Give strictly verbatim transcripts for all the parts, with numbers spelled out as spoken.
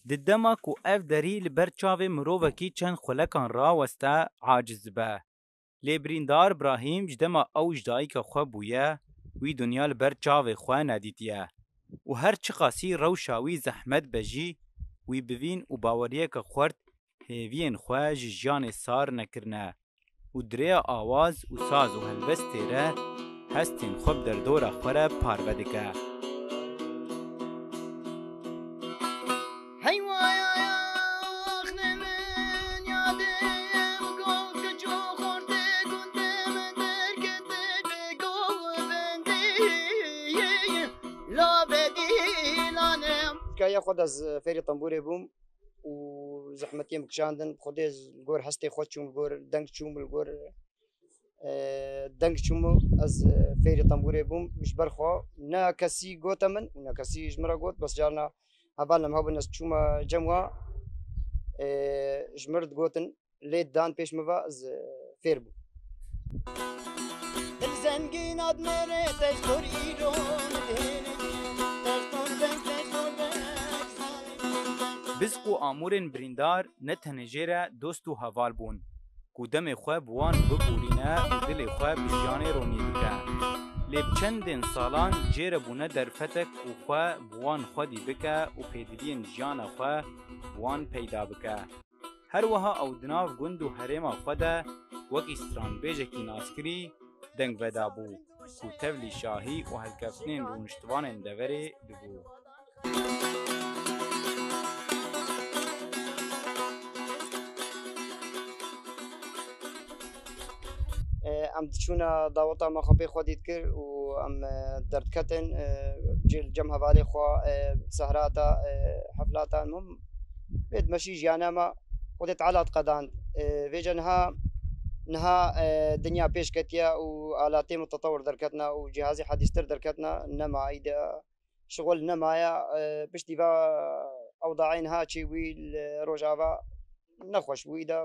Di dema ku ev derî li ber çavê mirovekî çend xulekan raweste, aciz dibe. Lê birîndar Brahîm ji dema ew ji dayika xwe bûye, wî dinya li ber çavê xwe nedîtiye û her çiqasî rewşa wî zehmet be jî, wî bivîn û baweriyeke xurt hêviyên xwe ji jiyanê sar nekirine û di rêya awaz û saz û helbestê re hestên xwe bi derdora xwe re parve dike. Hey vay ay axnê min, yadê min got, kiço xortê gundê min derketê bê govendî. Labedî lanem. Hikayeya xwe de ez fêrî tembûrê bûm û zehmetiyê min kişandin. Xwedê li gor hestê xwe çûm, li gor deng çûm, li gor, e, deng çûm û ez, e, fêrî tembûrê bûm. Ji ber xwe ne kesî gote min û ne kesî ji min re got, bes carna hevalên min hebûn, ez çûme cem wa, e, ji min re digotin, lê dan pêş min ve ez, e, fêr bûm. Dil zengîn ad mere teşkor îro min dêne. Teşkor bek, teşkor bek. Biz û amûrên birîndar ne tenê jê re dost û heval bûn, ku demê xwe bi wan bibûrîne û dilê xwe bi jiyanê ronî bike. Lê bi çendên salan jê re bûne derfetek û xwe bi wan xwedî bike û pêdiviyên jiyana xwe bi wan peyda bike. Her wiha ew di nav gund û herêma xwe de wekî stranbêjekî naskirî deng vedabû, ku tevlî şahî û helkeftinên rûniştivanên deverê dibû. E, em diçûne daweta me xwe pê xwedî dikir û em, e, derdiketin, e, cil cem hevalê xwe, e, sehrata, e, heflata, em hûn pê dimeşî jiyana me. Xwedê Teala diqedand. E, vêce niha, niha, e, dinya pêş ketiye û alatê mutetewir derketine û cihazê hedîstir derketine, nema îde şixul nemaye, e, piştî ve ewdaê niha çêbûyî li Rojava nexweş bûyî de.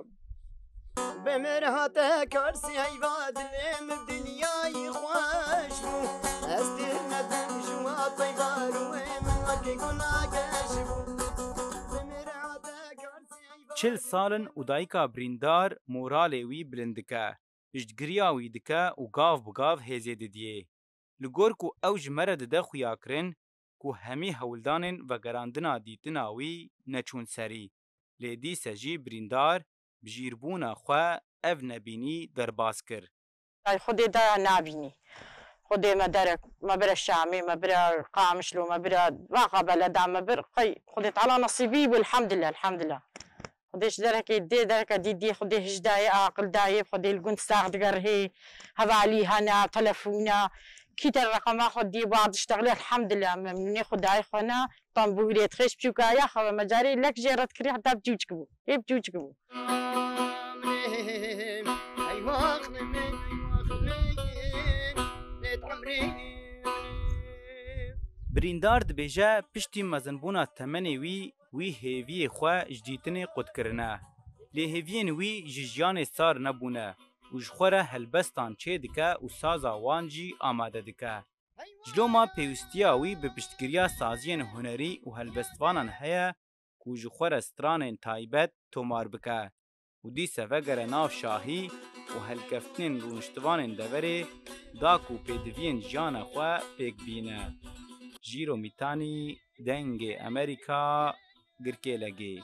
Bi min re hate kar seyva dilê min dinyayî xweş bû. Ez têr nedim ji wa peyva rûyê min wekî guna geş bû. Bi min re hate kar seyva Çil sal in û dayika birîndar moralê wî bilind dike, piştgiriya wî dike û gav bi gav hêzê didiyê. Li gor ku ew ji me re dide xuyakirin ku hemî hewldanên vegerandina dîtina wî neçûn serî, lê dîse jî birîndar bi jîrbûna xwe ev nebînî derbas kir. Ay Xwedê daya nabînî. Xwedê me derek, me bire Şamê, me bire Qamişlo, me bire vaxa beleda, me bir, xey, Xwedê Teala nesîbî bû, elhamdülillah, elhamdülillah. Xwedê ji derekê dê, dereke dî dî, Xwedê hij dayê, aqil dayê, Xwedê li gund sax digerihê, hevalî hene, telefona, kî te reqema xwe dî, bad diştexilê, elhamdülillah, memnûnê Xwedayê xwe ne, tembûrê dixê ji biçûka ya xwe ve, me carê lek jê red kirî, heta biçûçik bû, hê biçûçik bû. Birîndar dibêje, piştî mezinbûna temenê wî, wî hêviyê xwe ji dîtinê qut kirine. Lê hêviyên wî ji jiyanê sar nebûne û ji xwe re helbestan çêdike û saza wan jî amade dike. Ji loma pêwîstiya wî bi piştgiriya saziyên hunerî û helbestvanan heye ku ji xwe re stranên taybet tomar bike û dîse vegere nav şahî û helkeftinên rûniştivanên deverê da ku pêdiviyên jiyana xwe pêk bîne. Jîro Mîtanî, Dengê Amerîka, Girkêlegê.